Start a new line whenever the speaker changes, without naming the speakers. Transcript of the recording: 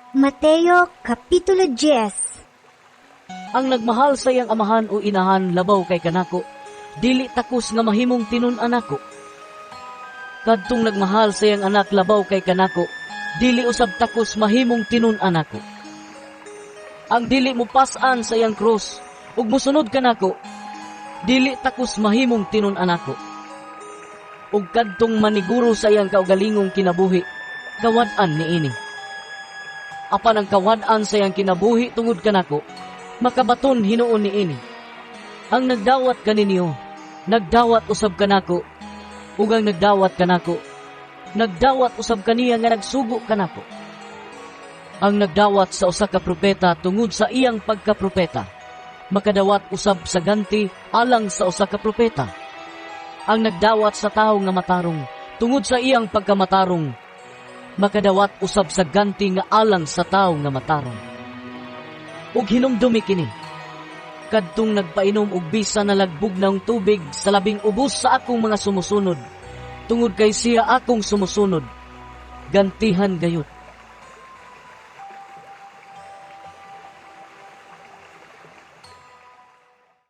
Mateo Kapitulo 10.
Ang nagmahal sa iyang amahan o inahan labaw kay kanako, dili takos nga mahimong tinun-an nako. Kadtong nagmahal sa iyang anak labaw kay kanako, dili usab takos mahimong tinun-an nako. Ang dili mo pas-an sa iyang krus ug mosunod kanako, dili takos mahimong tinun-an nako. Ug kadtong maniguro sa iyang kaugalingong kinabuhi, kawad-an niini. Apan ang kawad-an sa iyang kinabuhi tungod kanako, makabaton hinuon niini. Ang nagdawat kaninyo, nagdawat usab kanako, ug ang nagdawat kanako, nagdawat usab kaniya nga nagsugo kanako. Ang nagdawat sa usa ka propeta tungod sa iyang pagkapropeta, makadawat usab sa ganti alang sa usa ka propeta. Ang nagdawat sa tawo nga matarong tungod sa iyang pagkamatarong, makadawat usab sa ganti nga alang sa tawo nga matarong. Ug hinumdumi kini, kadtong nagpainom og bisan nalagbog ng tubig sa labing ubos sa akong mga sumusunod, tungod kay siya akong sumusunod, gantihan gayud.